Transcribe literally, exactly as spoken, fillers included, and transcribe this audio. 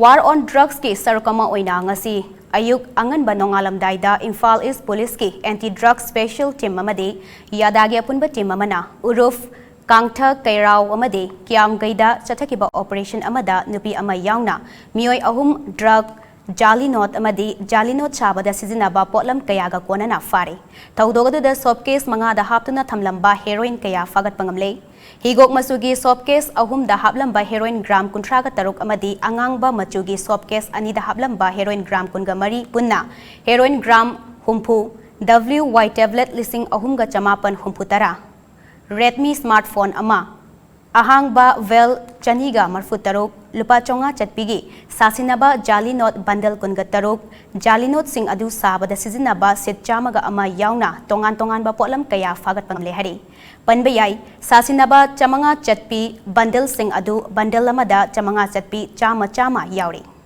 War on Drugsꯀꯤ ꯁꯔꯨꯛ ꯑꯃ ꯑꯣꯏꯅ ꯉꯁꯤ ꯑꯌꯨꯛ ꯑꯉꯟꯕ ꯅꯣꯡꯉꯥꯜꯂꯝꯗꯥꯏꯗ ꯏꯝꯐꯥꯜ ꯏꯁ ꯄꯨꯂꯤꯁꯀꯤ Anti Drug Special Team ꯑꯃꯗꯤ ꯌꯥꯗꯥꯒꯤ ꯑꯄꯨꯟꯕ team ꯑꯃꯅ ꯎꯔꯨꯐ, ꯀꯥꯡꯊ, ꯀꯩꯔꯥꯎ ꯑꯃꯗꯤ ꯀꯤꯌꯥꯝꯒꯩꯗ ꯆꯠꯊꯈꯤꯕ operation ꯑꯃꯗ ꯅꯨꯄꯤ ꯑꯃ ꯌꯥꯎꯅ ꯃꯤꯑꯣꯏ ꯑꯍꯨꯝ drug, ꯖꯥꯂꯤ ꯅꯣꯠ ꯑꯃꯗꯤ ꯖꯥꯂꯤ ꯅꯣꯠ ꯁꯥꯕꯗ ꯁꯤꯖꯤꯟꯅꯕ ꯄꯣꯠꯂꯝ ꯀꯌꯥꯒ ꯀꯣꯟꯅꯅ ꯐꯥꯔꯦ꯫ ꯊꯧꯗꯣꯛ ꯑꯗꯨꯗ soap case ꯃꯉꯥꯗ ꯍꯥꯞꯇꯨꯅ ꯊꯝꯂꯝꯕ heroin ꯀꯌꯥ ꯐꯥꯒꯠꯄ ꯉꯝꯂꯦ꯫ ꯍꯤꯒꯣꯛ ꯃꯆꯨꯒꯤ soap case ꯑꯍꯨꯝꯗ ꯍꯥꯞꯂꯝꯕ heroin gram ꯀꯨꯟꯊ꯭ꯔꯥꯒ ꯇꯔꯨꯛ ꯑꯃꯗꯤ ꯑꯉꯥꯡꯕ ꯃꯆꯨꯒꯤ soap case ꯑꯅꯤꯗ ꯍꯥꯞꯂꯝꯕ heroin gram ꯀꯨꯟꯒ ꯃꯔꯤ ꯄꯨꯟꯅ heroin gram ꯍꯨꯝꯐꯨ, W Y tablet ꯂꯤꯁꯤꯡ ꯑꯍꯨꯝꯒ ꯆꯃꯥꯄꯟ ꯍꯨꯝꯐꯨ ꯇꯔꯥ, Redmi smartphone ꯑꯃ, ꯑꯍꯥꯡꯕ vel ꯆꯅꯤꯒ ꯃꯔꯐꯨ ꯇꯔꯨꯛ, ꯂꯨꯄꯥ ꯆꯥꯝꯃꯉꯥ ꯆꯠꯄꯤꯒꯤ ꯁꯥꯁꯤꯟꯅꯕ ꯖꯥꯂꯤ ꯅꯣꯠ bundle ꯀꯨꯟꯒ ꯇꯔꯨꯛ, ꯖꯥꯂꯤ ꯅꯣꯠꯁꯤꯡ ꯑꯗꯨ ꯁꯥꯕꯗ ꯁꯤꯖꯤꯟꯅꯕ ꯁꯤꯠ ꯆꯥꯝꯃꯒ ꯑꯃ ꯌꯥꯎꯅ ꯇꯣꯉꯥꯟ ꯇꯣꯉꯥꯟꯕ ꯄꯣꯠꯂꯝ ꯀꯌꯥ ꯐꯥꯒꯠꯄ ꯉꯝꯂꯦ ꯍꯥꯏꯔꯤ꯫ ꯄꯟꯕ ꯌꯥꯏ, ꯁꯥꯁꯤꯟꯅꯕ ꯆꯥꯝꯃꯉꯥ ꯆꯠꯄꯤ bundleꯁꯤꯡ ꯑꯗꯨ bundle ꯑꯃꯗ ꯆꯥꯝꯃꯉꯥ ꯆꯠꯄꯤ ꯆꯥꯝꯃ ꯆꯥꯝꯃ ꯌꯥꯎꯔꯤ꯫